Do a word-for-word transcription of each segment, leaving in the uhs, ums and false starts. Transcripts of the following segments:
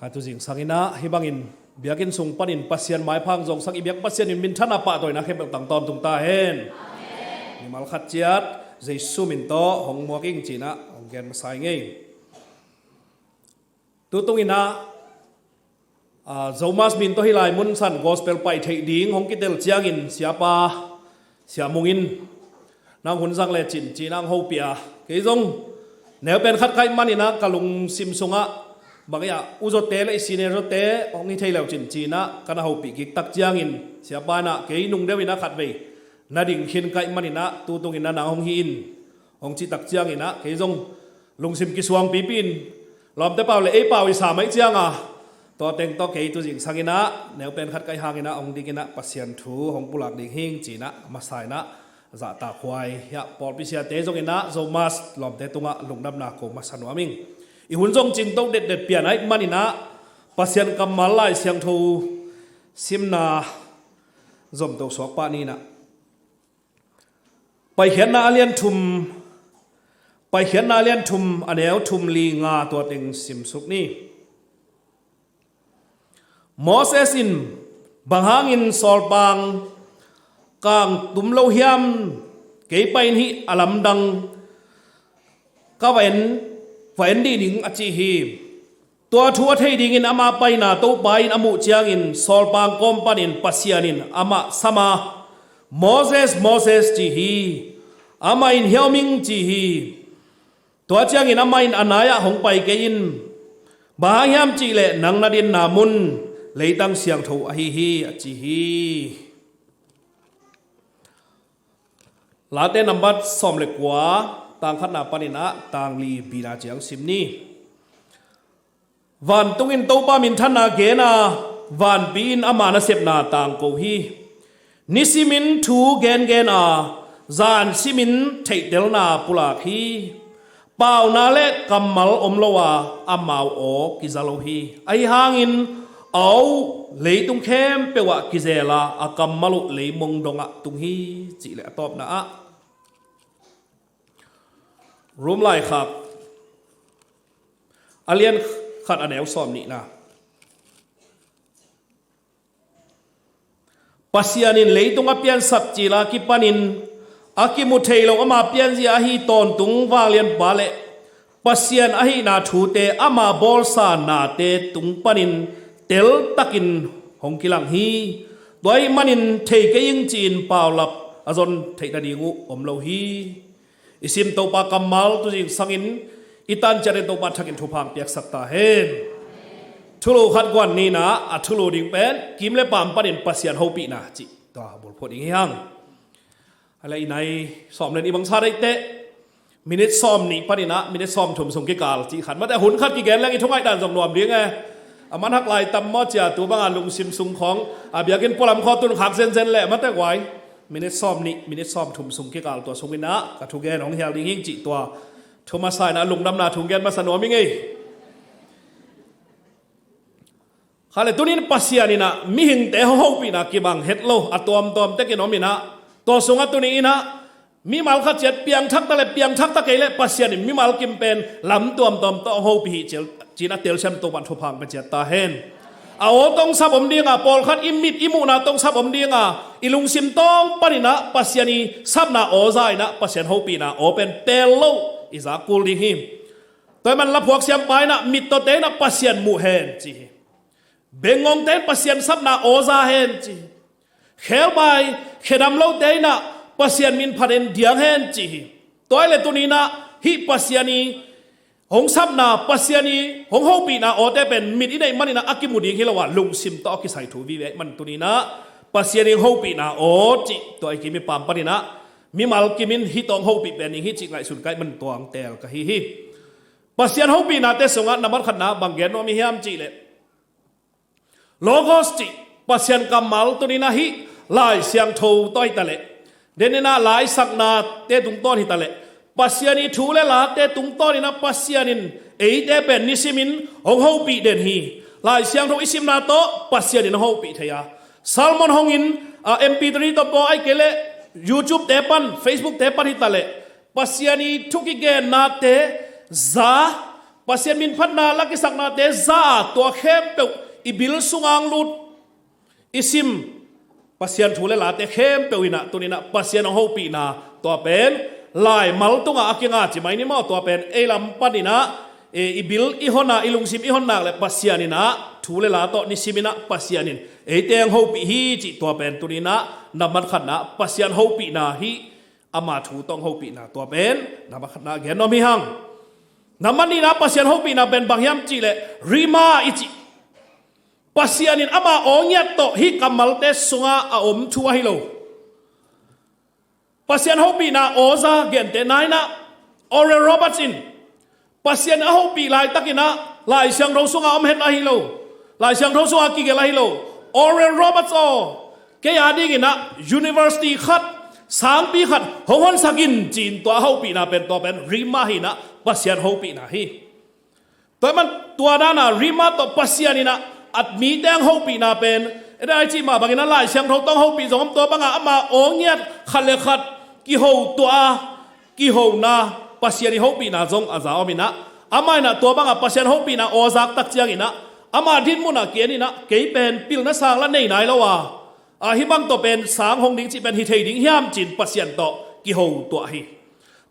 A tu zingsang inah hih bangin biakinn sung panin Pasian maipha hong zawngsak i biak Pasian in minthanna pahtawina khempeuh tang tawntung ta hen. Mimal khat ciat Jesu min tawh hong muak ing ci-inah hong gen masa ing ei. Tutung inah, a, Zomas min tawh hih lai mun san gospel pai theih ding hong kitel ciangin siapa Sia Mung in nang hun zang le cin ci-inah hong hopih a, kei zong neupen khat ka hih maninah ka lungsim sungah bang ia u zawte le i senior zawte hong hi thei leu cin ci-inah ka na hopih kiktak ciangin siapa inah kei nung deuh inah khatvei na ding khin ka hih maninah tutung inah nang hong hi in hong cihtak cianginah kei zong lungsim kisuang pipi in lawmte pau le ei pau i sa mai cianga tua teng tawh kei tu zingsang inah neupen khat ka hih hanginah hong dik inah Pasian thu hong pulak ding hing ci-inah masa inah zahtakhuai hiah pawlpi siate zong inah Zomas lawmte tungah lungdamna ko masa nuam ing. I hun zong cingto detdet pian ahih maninah Pasian kammal Lai Siangtho simna zomto suak pah ni inah. Paikhiatna a lian thum, Paikhiatna a lian thum a neu thum li nga tua teng simsuk ni. Moses in bang hangin sawlpang kang tum lo hiam? Kei pai in hih a lamdang ka va en, va en dih ning a ci hi. Tua thu a thei dingin ama paina Topa in a muh ciangin sawlpang kawm panin Pasian in amah sam a, Moses, Moses ci hi. Amah in hiau ming ci hi. Tua ciangin amah in a nai-ah hong pai kei in, bang hang hiam cihleh nang na dinna mun leitang siangtho ahi hi a ci hi. Late nambat sawm le kua, tang khatna paninah tang li bina ciang sim ni. Vantungin Topa minthanna gen a, vanpi in ama nasepna tangko hi. Nisimin thu gengen a, zan simin theihtelna pulak hi. Pauna le kammal om lo a, amau aw kiza lo hi. Ahi hangin a aw uh leitung khempeuh ah kizel a, a kammal uh leimong dongah tung hi. Cihleh a tawpna ah Rom laikhak a lian khat a neu sawm nihna. Pasian in leitung a piansat cila kipanin a kimu thei lo ama pianzia ahi tawntung vanglianpa le Pasian ahihna thute ama bawlsa nate tung panin teltakin hong kilang hi. Tua ahih manin thei kei ing ci-in paulap a zon theih nading uh om lo hi. I sim Topa kammal tu zingsangin i tanciatin Topa thakin thupha hong piaksak ta hen. Thulu khat guan nina a thulu ding pen kim le paam panin Pasian hopihna cih tua bulphuh ding hi hang. A le i nai sawm len i bangsa deihte minit sawm nih paninah minit sawm thum sung kikal cih khat mate hun khat kigen leng i thungaih dan zong nuam ding e. A man hak lai tam maw cia tu banga lungsim sung khawng a biakinn pualam khaw tun khak zenzen leh mate guai. Minit sawm nih, minit sawm thum sung kikal tua sunginah ka thugen hong hial ding hing cih tua thu masa inah lungdamna thu gen masa nuam ing ei. Kha le tunin Pasian inah mihingte hong hopihna kibang het lo a tuamtuam tekin om inah tua sungah tuni inah mimal khat ciat piangthak ta le piangthak ta kei le Pasian in mimal kim pen lam tuamtuam tawh hong hopih hi cil cinah telsiam Topan thupha hong pia ciat ta hen. A aw tongsap om dinga pawlkhat i mit i muhna tongsap om dinga i lungsim tawng paninah Pasian i sapna aw za inah Pasian hopihna aw pen pel lo i za kul ding hi. Tua hi man laphuak siampa inah mittawte inah Pasian muh hen ci hi. Bengngongte in Pasian sapna aw za hen ci hi. Khebai khedam lote inah Pasian min phat en diang hen ci hi. Tua hi le tuninah hih Pasian i hong sapna Pasian i hong hopihna awte pen mit i neih maninah a kimu ding hi lo a lungsim tawh a kisai thu vive ahih man tuninah Pasian i hong hopihna aw cih tua i kim i paam paninah mimal kimin hih tawh hong hopih pen ding hi cih ngaihsun ka hih man tuang teel ka hi hi. Pasian hopihnate sungah nambat khatna bang gen nuam i hiam cihleh Logos cih Pasian kammal tuninah hih Lai Siangtho tawh hitaleh deninah laisaknate tungtawn hitaleh Pasian i thu le late tungtawninah Pasian in eite pen nisimin hong hopih den hi. Lai Siangtho i simna tawh Pasian in hong hopih thei a Salmon hongin a MP three tawh paw aih kei leh YouTube te pan Facebook te pan hitaleh Pasian i thu kigennate za Pasian minphatna, la kisaknate za a, tua khempeuh i bil sungah lut, i sim Pasian thu le late khempeuh in ah tuni-in ah Pasian hong hopihna, tua pen laimal tungah a kinga ci mai ni maw, tua pen ei lam panin ah, e, i bil i hon a, i lungsim i hon nak leh Pasian in ah thu le la tawh nisimin ah Pasian in eite hong hopih hi cih tua pen tuni-in ah nambat khatna Pasian hopihna hi. Ama thu tawh hong hopihna, tua pen nambat khatna gen nuam hi hang. Nambat nihna Pasian hopihna pen bang hiam cih leh rhema i cih, Pasian in ama aw ngiat tawh hih kammalte sungah a om thu ahi lo. Pasian hopihna aw za gentehna in ah Oral Roberts in Pasian a hopih laitakin ah Lai Siangtho sungah om het ahi lo, Lai Siangtho sungah kigelh ahi lo. Oral Roberts aw, kei a dingin ah university khat, sangpi khat hong honsak in ci-in tua a hopihna pen, tua pen rhema hi-in ah Pasian hopihna hi. Tua ahih man tua dan a rhema tawh Pasian in ah a mite hong hopihna pen, e, dai cih mah bangin ah Lai Siangtho tawh hong hopih zong om, tua bangah ama aw ngiat khat le khat kiho tuah a, kihona Pasian i hopihna zong a za om in ah, amah in ah tua bangah Pasian hopihna aw zak tak ciangin ah ama dinmun ah ki-en in ah, kei pen pilna sang la nei nai lo a, a, hih bang tawh pen sang hong ding cih pen hi thei ding hiam ci-in Pasian tawh kiho tuah hi.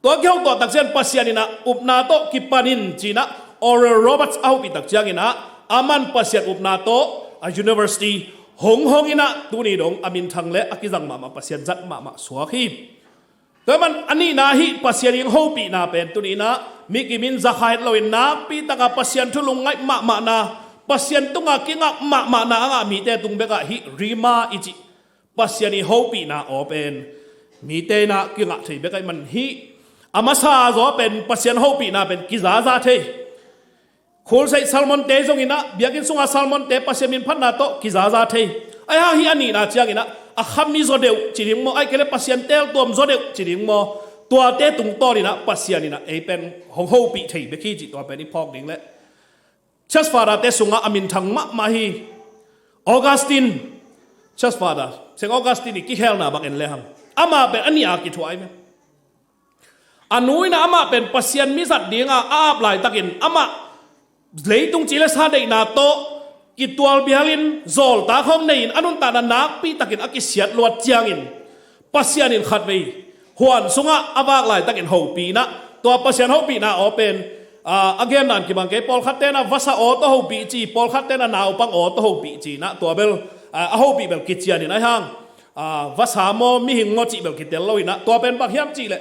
Tua kiho tuah tak ciang Pasian in ah upna tawh kipan in ci-in ah Oral Roberts a hopih tak ciangin ah aman Pasian upna tawh a university hong hong in ah tuni dong a minthang le a kizang mahmah Pasian zat mahmah suak hi. Tua ahih man a nihna hih Pasian i hong hopihna pen tuni-in ah mi kimin za kha het loin nakpi takah Pasian thu lungngaih mahmahna, Pasian tungah kingak mahmahna a ngah mite tung bekah hih rhema i cih Pasian i hopihna aw pen mite in ah kingah thei bek ahih man hih a masa zaw pen Pasian hopihna pen kizaza thei. Khulseih sermon-te zong in ah, biakinn sungah sermon-te Pasian minphatna tawh kizaza thei. Ahih hang hih a nihna ciangin ah a khami zaw deuh ci ding maw, ahih kei leh Pasian teeltuam zaw deuh ci ding maw, tuate tungtawn in ah Pasian in ah ei pen hong hopih thei bek hi cih tua pen i phawk ding leh, Church Father-te sungah a minthang mahmah hi. Augustine, Church Father, Saint Augustine i kikhelna bang en lehang, amah pen a nih a kithuah ahi mah. A nu in ah amah pen Pasian mizat dinga a ap laitakin amah leitung ci le sa deihna tawh kitual bialin zawltak hong nei-in a nuntakna nakpi takin a kisiat luat ciangin Pasian in khatvei huan sungah a vak laitakin hopih in ah, tua Pasian hopihna aw pen, a, a gendan kibang kei, pawlkhatte in ah vasa aw tawh hopih ci, pawlkhatte in ah naupang aw tawh hopih ci in ah, tua bel, a, a hopih bel kician in ahih hang, a, vasa maw mihing maw cih bel kitel lo in ah, tua pen bang hiam cih leh,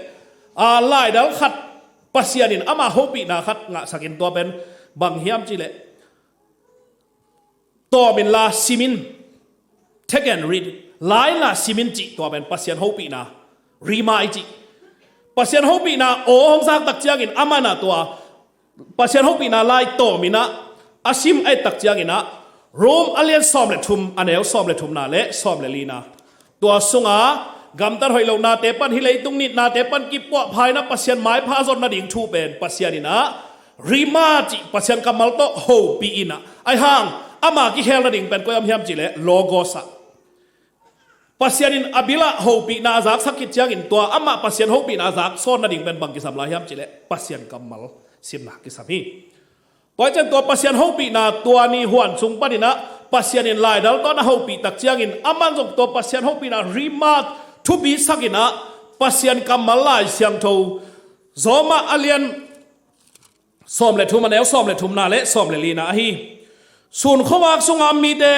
a, laidal khat Pasian in ama hopihna khat ngahsak in, tua pen bang hiam cih leh tawm inla sim in, take and read, la inla sim in cih, tua pen Pasian hopihna, rhema i cih. Pasian hopihna aw hong zak tak ciangin amah in ah tua Pasian hopihna lai tawm in ah a sim a et tak ciangin ah Rome a lian sawm le thum, a neu sawm le thumna le sawm le lina, tua sunga gamtat hoih lohnate pan, hih leitung nitnate pan kipuahpha in ah Pasian maipha a zon nading thu pen Pasian in ah rhema cih Pasian kammal tawh hopih in ah, ahih hang ama kikhel nading pen koi ah om hiam cih leh Logos ah, Pasian in a bil ah hopihna a zaksak khit ciangin tua amah Pasian hopihna a zaksawn nading pen bang kisam lai hiam cih leh Pasian kammal simna kisam hi. Tua hi ciang tua Pasian hopihna tua ni huan sung panin ah Pasian in laidal tawh a hopih tak ciangin aman zong tua Pasian hopihna rhema thupisak in ah Pasian kammal Lai Siangtho, Rom ah a lian sawm le thum, a neu sawm le thumna le sawm le lina ahi. Sun khuavak sunga mite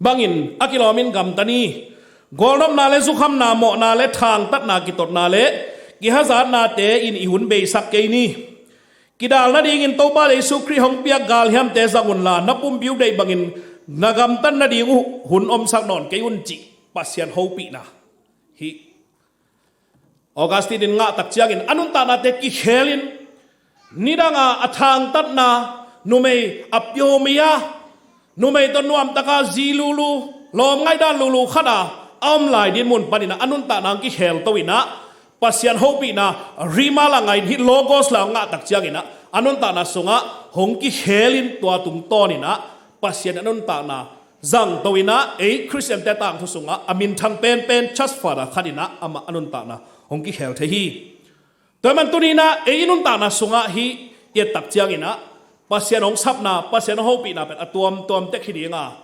bangin a kilawmin gamta ni. Gualnopna le zukhamna, mawhna le thangtatna, kitotna le kihazatnate in i hun beisak kei ni. Kidal nadingin Topa Jesu Khrih hong piak galhiamte zang unla, na pumpi uh deih bangin na gamtat nading uh hun omsak nawn kei un, cih Pasian hopihna hi. Augustine in ngah tak ciangin a nuntaknate kikhel in, nidanga a thangtatna, numei a pio mei a, numei tawh nuamtaka zi lulu, lawm ngaihdan lulu khat a a om lai dinmun panin ah a nuntakna hong kikhelto in ah Pasian hopihna rhema la ngah in, hih Logos la hong ngah tak ciangin ah a nuntakna sungah hong kikhel in, tua tungtawn in ah Pasian a nuntakna zangto in ah ei Khristiante tangthu sungah a minthang penpen Church Father khat in ah amah a nuntakna hong kikhel thei hi. Tua ahih man tuni-in ah ei i nuntakna sungah hih i et tak ciangin ah Pasian hong sapna, Pasian hong hopihna pen a tuamtuam tek hi ding a,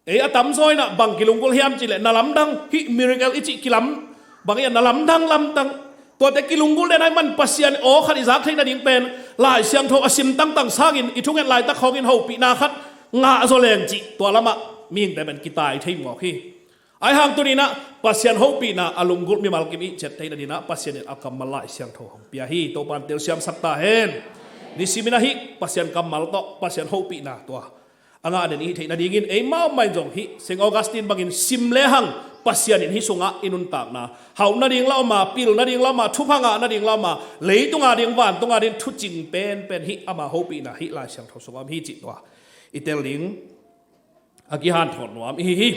ei a tamzaw in ah bang kilunggulh hiam cih leh na lamdang, hih miracle i cih kilam bang i a na lamdang lamdang, tuate kilunggulh den ahih man Pasian aw khat i zak theih nading pen Lai Siangtho a sim tangtang sangin i thunget laitak khawngin hopihna khat ngah zaw leng cih tua lamah mihingte pen kitai thei mawk hi. Ahi hang tuni-in ah Pasian hopihna a lunggulh mimal kim i ciat theih nading ah Pasian in a kammal Lai Siangtho hong pia hi. Topa'n telsiamsak ta hen. Nisimin ah hih Pasian kammal tawh Pasian hopihna tua a ngah den i hih theih nadingin eimau mah in zong hih Saint Augustine bangin sim lehang Pasian in hih sungah i nuntakna hauh nading la om a, pil nading la om a, thupha ngah nading la om a, leitung ading vantung ading thucing penpen hih ama hopihna hih Lai Siangtho sungah om hi cih tua i tel ding a kihanthawn nuam i hi hi.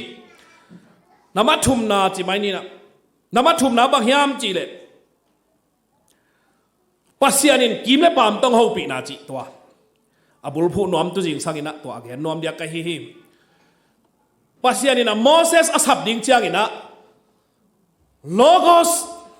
Nama thumna ci mai ni-in ah, nama thumna bang hiam cih leh Pasian in kim le paam tawh hong hopihna cih tua a bulphuh nuam tu zingsang in ah tua a gen nuam diak ka hi hi. Pasian in ah Moses a sap ding ciangin ah Logos,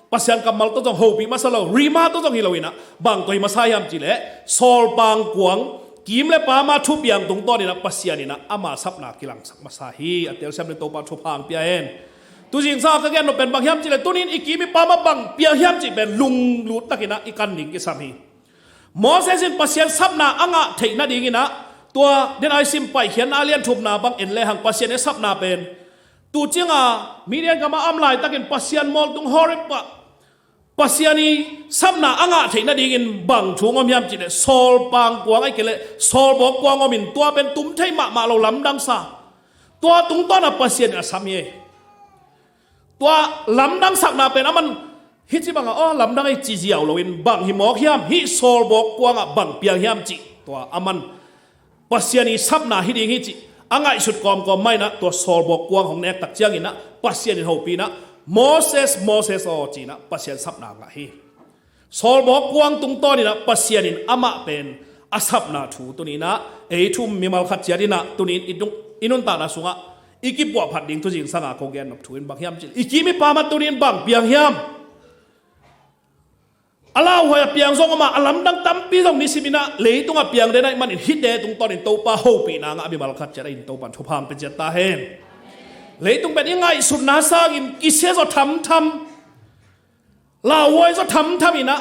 Pasian kammal tawh zong hopih masa lo, Rhema tawh zong hi lo in ah bang tawh hi masa hiam cih leh sawlpang kuang, kim le paam a thupiang tungtawn in ah Pasian in ah ama sapna kilangsak masa hi. A telsiam ding Topa thupha hong pia hen. Tu zingsang a ka gen nop pen bang hiam cih leh tuni-in i kim i paam ah bang piang hiam cih pen lunglut takin ah i kan ding kisam hi. Moses in Pasian sapna a ngah theih nadingin ah tua den a i sim Paikhiatna a lian thumna bang en lehang Pasian i sapna pen tu ciang a Midian gam ah a om laitakin Pasian mualtung Horeb ah Pasian i sapna a ngah theih nadingin bang thu hong om hiam cih leh sawlpang kuang ahih kei leh sawlbawk kuang om in tua pen tum thei mahmah lo lamdang sa. Tua tungtawn ah Pasian in a sam hi. Tua lamdang sakna pen aman hih ci bang a aw lamdang ei ci ziau lo in bang hi mawk hiam, hih sawlbawk kuang ah bang piang hiam cih tua aman Pasian i sapna hi ding hi cih a ngaihsut kawmkawm mah in ah tua sawlbawk kuang hong nek tak ciangin ah Pasian in hopih in ah Moses, Moses aw ci-in ah Pasian sapna ngah hi. Sawlbawk kuang tungtawn in ah Pasian in amah pen a sapna thu tuni-in ah ei thu um mimal khat ciat in ah tuni-in i nuntakna sungah i kipuahphat ding tu zingsang a ko gen nop thu in bang hiam cih leh i kim i paam ah tuni-in bang piang hiam? A lauhuai a piang zong om a, a lamdang tampi zong nisimin ah leitung a piang den ahih manin hihte tungtawn in Topa hopihna ngah mimal khat ciat a in Topa in thupha hong pia ciat ta hen. Leitung pen i ngaihsutna sangin kisia zaw thamtham, lauhuai zaw thamtham in ah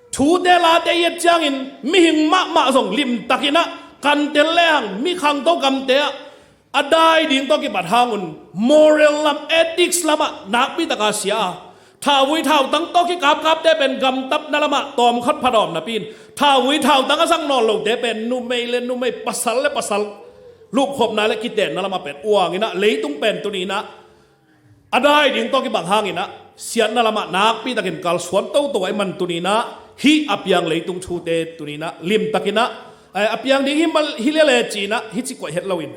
thute late i et ciangin mihing mahmah zong limtakin ah kan tel lehang mi khangto gamte ah a dai ding tawh kipat hangun moral lam, ethics lamah nakpi taka sia a, thauvui thautang tawh kikapkapte pen gamtatna lamah tawmkhat pha dawm napi in thauvui thautang a zang nawn lote pen numei le numei, pasal le pasal lupkhopna le kitenna lamah pen uang in ah leitung pen tuni-in ah a dai ding tawh kibang hangin ah siatna lamah nakpi takin kalsuan toto ahih man tuni-in ah hih a piang leitung thute tuni-in ah limtakin ah, eh, a piang ding hi mal hi lele ci-in ah hih ci koih het loin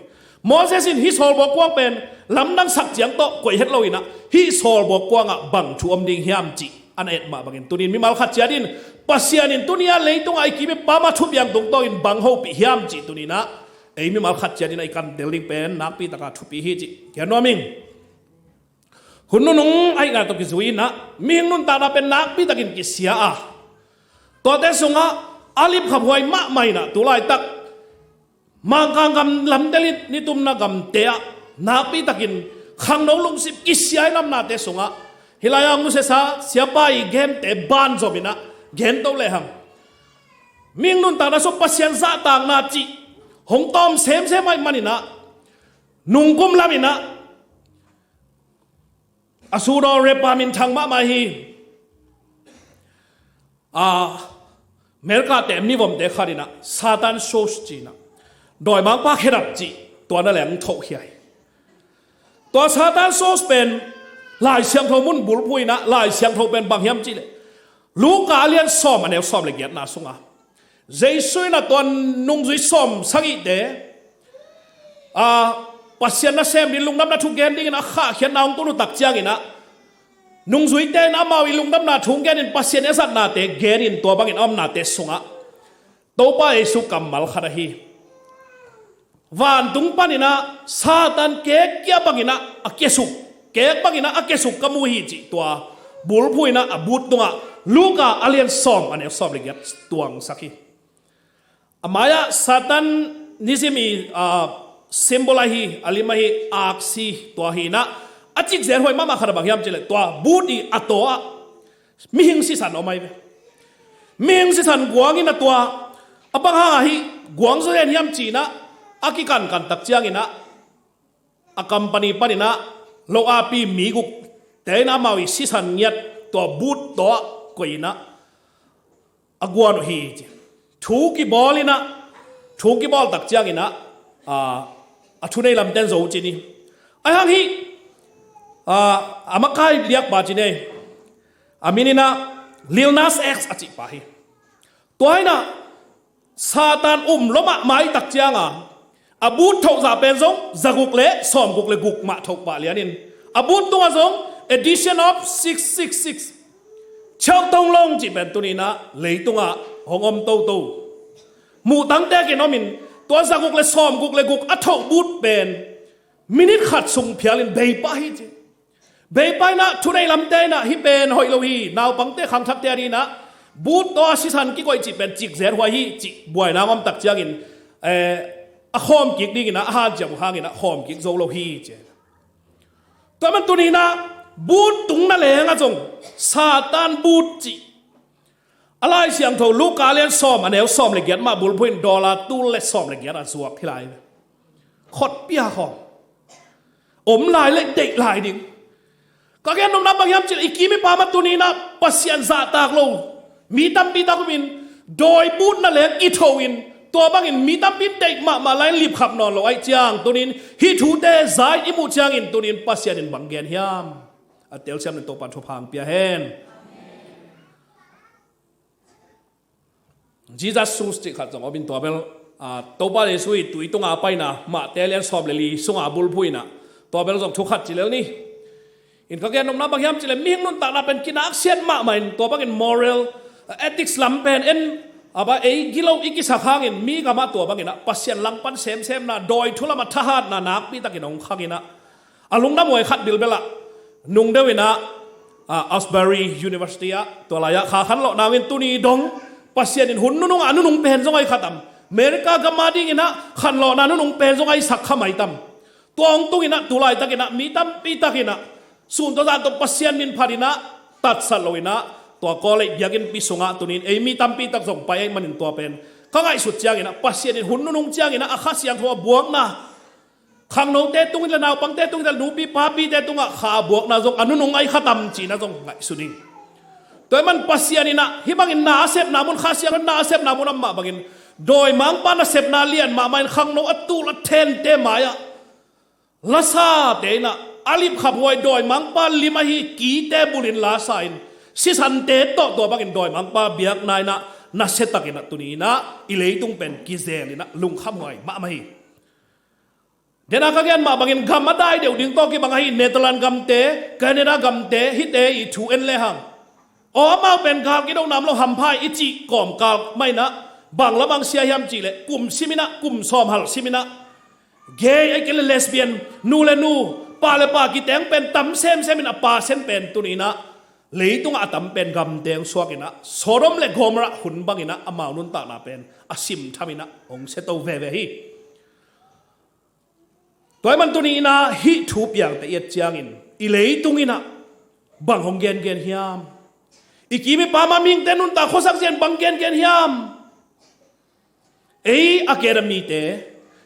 Moses in hih sawlbawk kuang pen lamdang sak ciang tawh koih het loin ah hih sawlbawk kuangah bang thu om ding hiam cih a na et mah bangin tuni-in mimal khat ciat in Pasian in tuni-ah leitungah i kim i paam a thupiang tungtawnin bang hopih hiam cih tuni-in ah ei mimal khat ciat in ah i kan tel ding pen nakpi taka thupi hi cih gen nuam ing. Hun nunung ahihna tawh kizui in ah mihing nuntakna pen nakpi takin kisia a, tuate sungah a lipkhaphuai mahmah in ah tu laitak Mangkang gam lamtel in nitumna gamte ah nakpi takin khangno lungsim kisia i namnate sungah hih lai-ah hong nusiasa siapa i gente banzom in ah gento lehang mihing nuntakna sung Pasian zahtakna cih hong tawm semsem ahih manin ah nungkum lam in ah a sudaw repa minthang mahmah hi. A, America-te mivomte khat in ah Satan Shows ci-in ah dawimangpa khedap cih tua na leng thohkhia hi. Tua Satan Shows pen Lai Siangtho mun bulphuh in ah Lai Siangtho pen bang hiam cih leh Luka a lian sawm a neu sawm le giatna sungah Jesu in a tua nungzui sawm sagihte a, Pasian nasem ding lungdamna thu gen dingin a khahkhiatna hong tun uh tak ciangin ah nungzuite in amau i lungdamna thu hong genin Pasian i a zatnate genin tua bangin a omnate sungah Topa Jesu kammal khat ahi. Vantung panin ah Satan kek kia bangin ah a kiasuk, kek bangin ah a kiasuk ka mu hi cih tua bulphuh in ah a but tungah Luka a lian sawm a neu sawm le giat tuangsak hi. A mai-ah Satan nizim i, ah, symbol ahi, a lim ahi aksi tua hi inah, a cikzen huai mahmah khat a bang hiam cih leh tua but i a taw-ah mihing sisan om ahi ve. Mihing sisan guang in a tua, a bang hang ahi, guang zaw den hiam ci inah, a kikankan tak ciang inah, a company pan inah lo api mi guk te inah amau i sisan ngiat tua but taw-ah koih inah a guan uh hi ci. Thu kibawl inah, thu kibawl tak ciang inah, a, a thunei lamten zo cin hi. Ahi hang hi, a, a makai liakpa ci nei, a min inah Lil Nas X a cihpa hi. Tua inah Satan um lua mahmah i tak cianga, a but thoh zah pen zong zaguk le sawmguk le guk mah thoh pah lianin, a but tungah zong edition of six six six cheu tong long cih pen tuni inah leitungah hong om toto. Muhtang tekin omin, tua zaguk le sawmguk le guk a thoh but pen minit khat sung phialin bei pah hi ci. Bei pah inah thunei lamte inah hih pen hoih lo hi, naupangte khangthakte a dinah but taw-a sisan kikoih cih pen cikzen huai hi cih buaina hong om tak ciangin, eh, a khawm kik ding inah a hanciam uh hang inah khawm kik zo lo hi ci. Tua man tuni inah but tung na lengah zong Satan but cih a Lai Siangtho Luka lian sawm a neu sawm le giat mah bulphuh in dollar tul le sawm le giat a zuak hi lai. Khotpia khawng om lai le deih lai ding. Ka gen nopna bang hiam cih leh i kim i pam ah tuni inah Pasian zahtak lo mi tampi tak om in, dawi but na leng i tho in, tua bangin mi tampi in deih mahmah lai in lipkhap nawn lo ahih ciang, tuni in hih thute zai i muh ciangin tuni in Pasian in bang gen hiam? A telsiam in Topa'n thupha hong pia hen. Jesus Sus cih khat zong om in tua bel, a, Topa Jesu i tui tunga paina Mate lian sawm le li sunga bulphuh inah tua bel zong thu khat ci lel ni. In ka gen nopna bang hiam cih leh mihing nuntakna pen kinaksiat mahmah in tua bangin moral, a, ethics lam pen en a ba ei gilo i kisak hangin mi gamah tua bang inah Pasian langpan semsemna, dawi thu lamah thahatna nakpi takin hong khang inah, a lungdam huai khat bilbel ah nungdeuh inah, a, Asbury University ah tua lai-ah kha khanlawhna hong in, tuni dong Pasian in hun nunung a nunung pen zong a hi kha tam? America gam a ding inah khanlawhna nunung pen zong a hi sak kha mai tam? Tua hong tung inah tu laitak inah mi tampi tak inah sun tawh zan tawh Pasian min phat inah tatsat lo inah tua college biakinnpi sungah tuni in ei mi tampi tak zong pai ahih manin tua pen ka ngaihsut ciang inah Pasian in hun nunung ciang inah a Kha Siangtho a buakna, khangnote tung hi leh, naupangte tung hi leh, nupi papite tungah kha a buakna zong a nunung a hi kha tam cihna zong ngaihsun ing. Tua ahih man Pasian inah hih bangin na a sepna mun, Kha Siangtho na a sepna mun a om mah bangin dawimangpa nasepna lian mahmah in khangno a tul a thente mai-ah lasate inah a lipkhap huai dawimangpa lim ahi kite bulin lasa in sisante tawh tua bangin dawimangpa biakna inah nasia tak inah tuni inah i leitung pen kizel inah lungkham huai mahmah hi. Dena ka gen mah bangin gam a dai deuh ding tawh kibang ahi Netherlands gamte, Canada gamte hihte i thu en lehang, aw amau pen gal kidona om lo, hampha hi i cih kawmkal mah inah bang lam a hong sia hiam cih leh kum sim inah, kum sawm hal sim inah gay ahih kei leh lesbian, nu le nu, pa le pa kiteng pen tam semsem in a percent pen tuni inah leitungah a tam pen gamte hong suak inah Sodom le Gomorrah hun bang inah amau nuntakna pen a simtham inah hong sia to veve hi. Tua ahih man tuni inah hih thu piangte i et ciangin i leitung inah bang hong gengen hiam? I kim i pam a mihingte nuntak khuasak zia in bang gengen hiam? Ei academy te,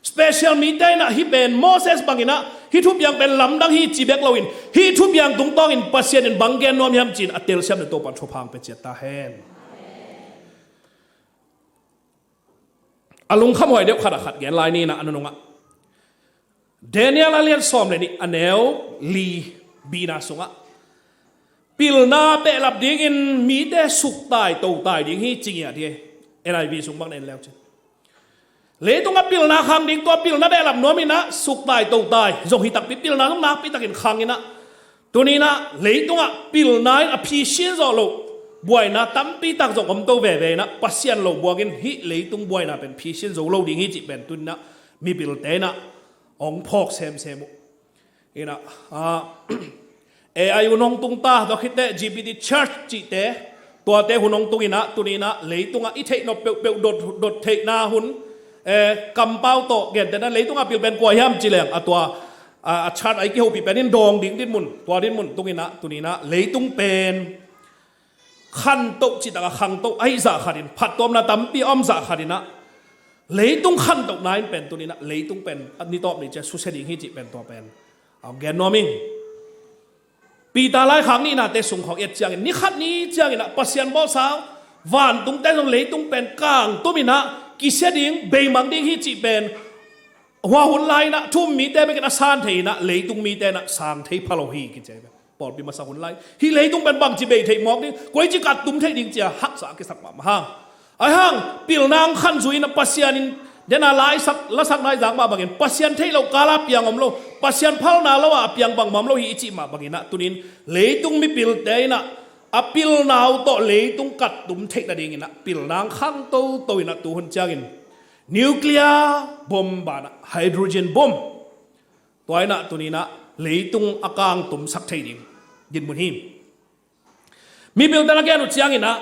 special mite inah hih pen Moses bang inah hih thupiang pen lamdang hi ci bek loin hih thupiang tungtawnin Pasian in bang gen nuam hiam ci-in a telsiam le Topa'n thupha hong pia ciat ta hen. A lungkham huai deuh khat a khat gen lai ni inah a nunungah Daniel a lian sawm le nih a neu li bina sungah pilna behlap dingin mite suktai totai ding hi ci ngiat hi. N I V sung bang na en leu cin, leitungah pilna khang ding, tua pilna behlap nuam inah suktai totai zong hi takpi, pilna zong nakpi takin khang inah tuni inah leitungah pilna in a phisin zawh loh buaina tampi tak zong om to veve inah Pasian lo buangin hih leitung buaina pen phisin zo lo ding hi cih pen tuni inah mipilte inah hong phawk semsem uh. Inah, ah, A I hun hong tung ta, tua khit teh G B T church cihte, Tuate hun hong tunginah tuninah leitungah i theihnop peuhpeuh dot, dot theihna hun, eh, kampau tawh gentehna leitungah pil pen kua hiam ci leng a tua, a, a chart a i kihopih pen in dawng ding dinmun, tua dinmun tunginah tuninah leitung pen khantoh citaka khangtoh ahi zah khatin phattuamna tampi a om zah khatinah leitung khantohna in pen tuninah leitung pen a ni tawp ni ciah susia ding hi cih pen tua pen a gen nuam ing. Peter laikhak nihnate sung khawng et ciangin ni khat ni cianginah Pasian bawlsa vantungte zong leitung pen kangtuminah kisia ding beimang ding hi cih pen hua hun lai inah thu um mite bekin a san thei inah leitung mite inah sang thei pha lo hi kici hi. Pawlpi masa hun lai hih leitung pen bangci bei theih mawk ding, koici kattum theih ding cia haksa a kisak mahmah hang. Ahi hang pilna ang khan zui inah Pasian in dena laisak lasakna i zak mah bangin Pasian theih loh kala piang om lo, Pasian phalna lo a piang bangmah om lo hi i cih mah banginah tunin leitung mipilte inah a pilna uh tawh leitung kattum theih nadinginah pilna ang khang toto inah tuhun ciangin nuclear bomb banah hydrogen bomb tua inah tuninah leitung a kangtumsak thei ding dinmun hi. Mipilte na gen uh cianginah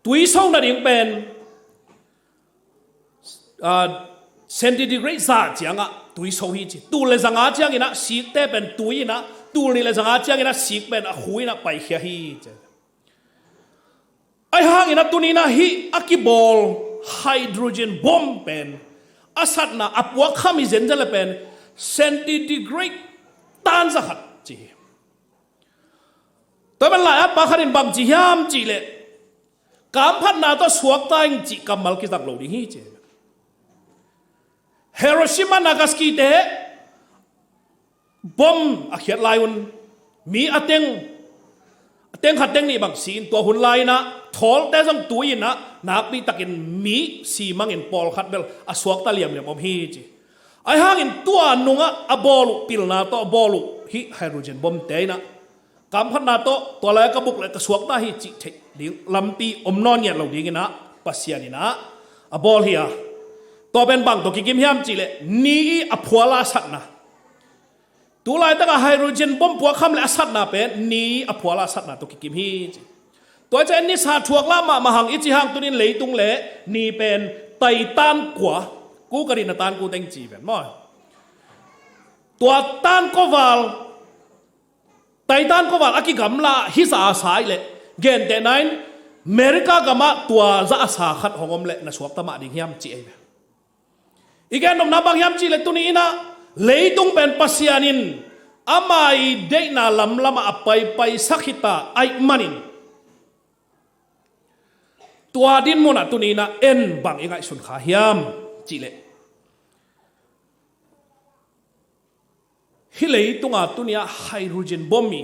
tuiso nading pen ah, centigrade za ciangah tuiso hi ci. Tul le zanga cianginah sikte pen tui inah tul nih le zanga cianginah sik pen a khu inah paikhia hi ci. Ahi hangin a tuninah hih a kibawl hydrogen bomb pen a satna a puakkham hi zenzen le pen centigrade tan za khat ci hi. Tua man lai a pa khatin bang ci hiam cih leh kamphatna tawh suakta ing cih kammal kizang lo ding hi ci. Hiroshima Nagasaki te bom a khiat lai un mi a teng a teng khat teng nih bang si in tua hun lai inah thawlte zong tui inah nakpi takin mi si mangin pawlkhat bel a suakta liamliam om hi ci. Ahi hangin tua nungah a bawl uh pilna tawh a bawl uh hih hydrogen bomb te inah kamphatna tawh tua lai ka buk le ka suakta hi cih theih ding lampi om nawn ngiat lo dinginah Pasian inah a bawl hi a. Tua pen bang tawh kikim hiam cih leh ni i a phuala a satna. Tulaitakah hydrogen bomb puakkham le a satna pen ni a phuala a satna tawh kikim hi ci. Tua ciah nisa thuak lah mahmah hang i ci hang tunin leitung le ni pen Titan kua, ku ka dihna tan ku teng ci pen maw. Tua tan kuaval Titan kuaval a kigamla hi za a sa i leh gentehna in America gamah tua za a sa khat hong om leh na suakta mah ding hiam ci ei ve. I gennopna bang hiam cih leh tuni inah leitung pen Pasian in ama i deihna lamlamah a paipaisak hita aih manin tua dinmunah tuni inah en bang i ngaihsun kha hiam cih leh hih leitunga tunia hydrogen bomb i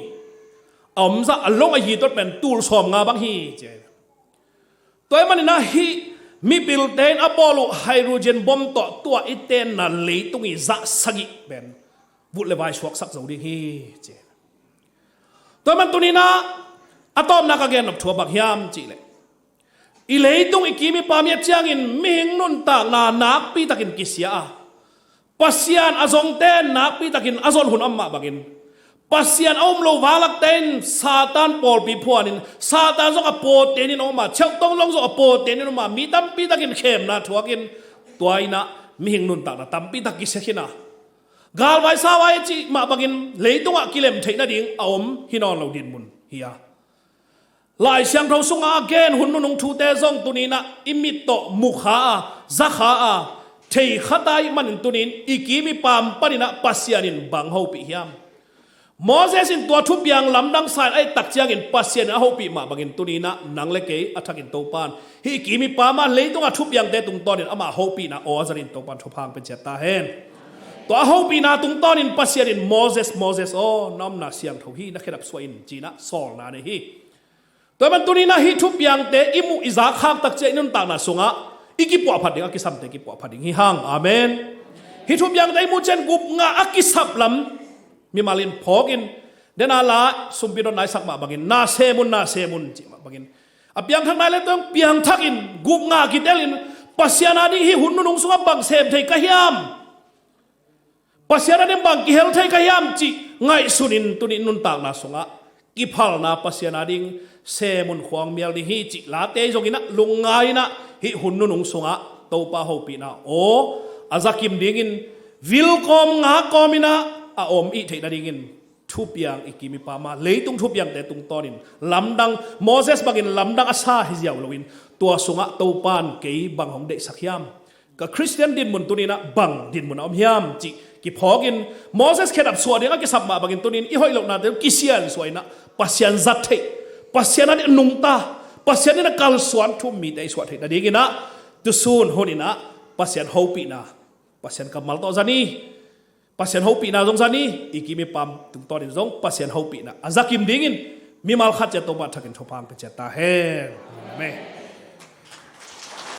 a omzah a long a hi tot pen tul sawm nga bang hi ci. Tua ahih maninah hih mipilte in a bawl uh hydrogen bomb tawh tua i tenna leitung i zah sagih pen vut le vai suaksak zo ding hi ci. Tua ahih man tuninah a tawpna ka gennop thu a bang hiam cih leh i leitung i kim i pam i et ciangin mihing nuntakna nakpi takin kisia a Pasian a zongte nakpi takin a zon hun a om mah bangin Pasian a um lo vanglakte in Satan pawlpi phuanin Satan zong a pawtenin a om a, cheuhtong zong zong a pawtenin a om a, mi tampi takin khemna thuakin tua inah mihing nuntakna tampi tak kisia khin a galvai savai a cih mah bangin leitungah kilem theih nading a om hi nawn lo dinmun hi a. Lai Siangtho sunga a gen hun nunung thute zong tuninah i mit tawh mu kha a, za kha a, thei kha ta ih manin tunin i kim i pam paninah Pasian in bang hopih hiam? Moses in tua thupiang lamdang sa in a et tak ciangin Pasian in a hopih mah bangin tuninah nang le kei a thakin Topan hih i kim i pam a leitungah thupiangte tungtawnin amah hopihna aw a zanin Topan thupha hong pia ciat ta hen. Tua a hopihna tungtawnin Pasian in Moses, Moses aw, na omna siangtho hi, na khedap suah in cinah sawlna nei hi. Tua man tuninah hih thupiangte i muh i zak khak tak ciah i nuntakna sungah i kipuahphat ding, a kisamte kipuahphat ding hi hang. Amen. Hih thupiangte i muh cian gupngah a kisap lam mimal in phawkin dena la sumpi dotna i sak mah bangin na sem un, na sem un cih mah bangin a piangthak nai le tuang piangthakin gupngah kitelin Pasian a ding hih hun nunung sungah bang sem thei ka hiam? Pasian a ding bang kihel thei ka hiam cih ngaihsunin tuni nuntakna sungah kiphalna Pasian a ding semun khuang mial ding hi cih late zongin ah lungngai in ah hih hun nunung sungah Topa hopihna aw a zakim dingin vilkawm ngakawm in ah a om i theih nadingin thupiang i kim i pam a, leitung thupiangte tungtawnin lamdang, Moses bangin lamdang a sa hi ziau loin tua sungah Topan kei bang hong deihsak hiam? Ka Khristian dinmun tuninah bang dinmun a om hiam cih kiphawkin Moses khedap suah dingah kisap mah bangin tunin i hoih lohnate kisiansuah inah Pasian zat theih, Pasian an i nungta, Pasian in a kalsuan thu-um mite i suah theih nadinginah tusun huninah Pasian hopihna, Pasian kammal tawh zani, Pasian hopihna zong zani, i kim i pam tungtawnin zong Pasian hopihna a zakim dingin mimal khat ciat Topa thakin thupha hong pia ciat ta hen. Amen.